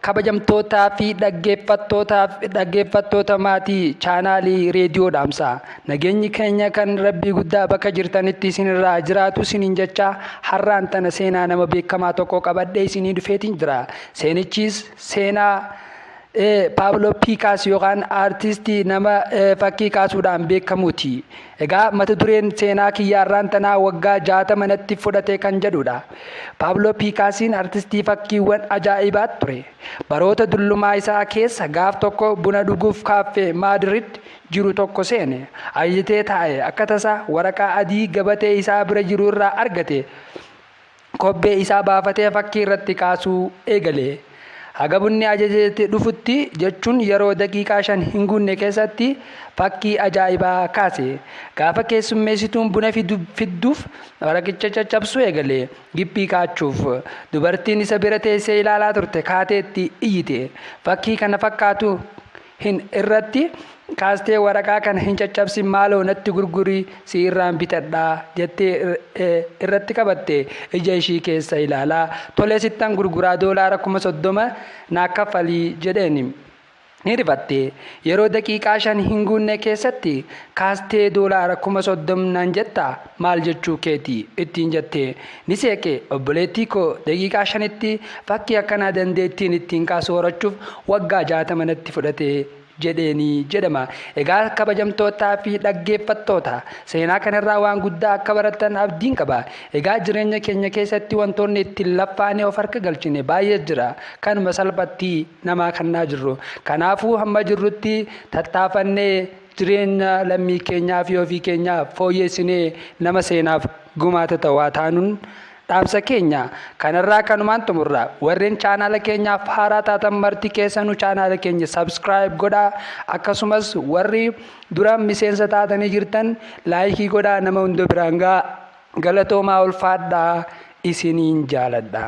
Kabajamtootaa fi dhaggeeffattoota maatii chaanaalii reediyoo dhaamsaa. Nageenyi keenya kan rabbii guddaa bakka jirtanitti isinirraa jiraatu isiniin jecha har'aan tana seenaa nama beekamaa tokko qabadhee isinii dhufeetiin jira. Seenichis seenaa Paabloo Piikaas yookaan aartistii nama fakkii kaasuudhaan beekamuuti. Egaa mata dureen seenaa kiyya har'aan tanaa waggaa 60 natti fudhate kan jedhudha. Paabloo Piikaasiin artistii fakkiiwwan ajaa'ibaa ture. Baroota dullumaa isaa keessa gaaf tokko buna dhuguuf kaaffee Maadrid jiru tokko seene. Ajajatee taa'e akka tasaa waraqaa adii gabatee isaa bira jiru irraa argate. Kobbee isaa baafatee fakkii irratti kaasuu eegale. Haga bunni ajajate dhufutti jechuun yeroo daqiiqaa 5 hin guunne keessatti fakkii ajaa'ibaa kaase. Gaafa keessummeessituun buna fidduuf waraqicha caccabsuu eegale. Giphii kaachuuf. Dubartiin isa bira teessee ilaalaa turte kaatee itti iyyite. Fakkii kana fakkaatu hin irratti kaastee waraqaa kana hin caccabsin maaloo natti gurguri si irraan bitadha jettee irratti qabatte ija ishii keessa ilaalaa tole sittan gurguraa doolaara 30,000 naa kaffali jedheeni. Ni rifatte. Yeroo daqiiqaa 5 hin guunne keessatti kaastee doolaara 30,000 naan jettaa maal jechuu keeti ittiin jette. Ni seeqe obboleettii koo daqiiqaa 5tti fakkii akkanaa dandeettiin ittiin kaasu horachuuf waggaa 60 natti fudhate jedheeni jedhama. Egaa kabajamtootaa fi dhaggeeffattoota seenaa kanarraa waan guddaa akka barattan abdiin qaba. Egaa jireenya keenya keessatti wantoonni ittiin laffaanee of harka galchine baay'ee jira. Kanuma salphatti namaa kannaa jirru. Kanaafuu hamma jirrutti tattaafannee jireenya lammii keenyaa fi ofii keenyaa fooyyessinee nama seenaaf gumaata ta'u haa taanuun dhaamsa keenya. Kanarraa kanumaan xumurra. Warreen chaanaala keenyaaf haaraa taatan marti keessanuu chaanaala keenya subscribe godhaa. Akkasumas warri dura miseensa taatanii jirtan laayikii godhaa nama hunda biraan gahaa. Galatoomaa ulfaadhaa isiniin jaaladha.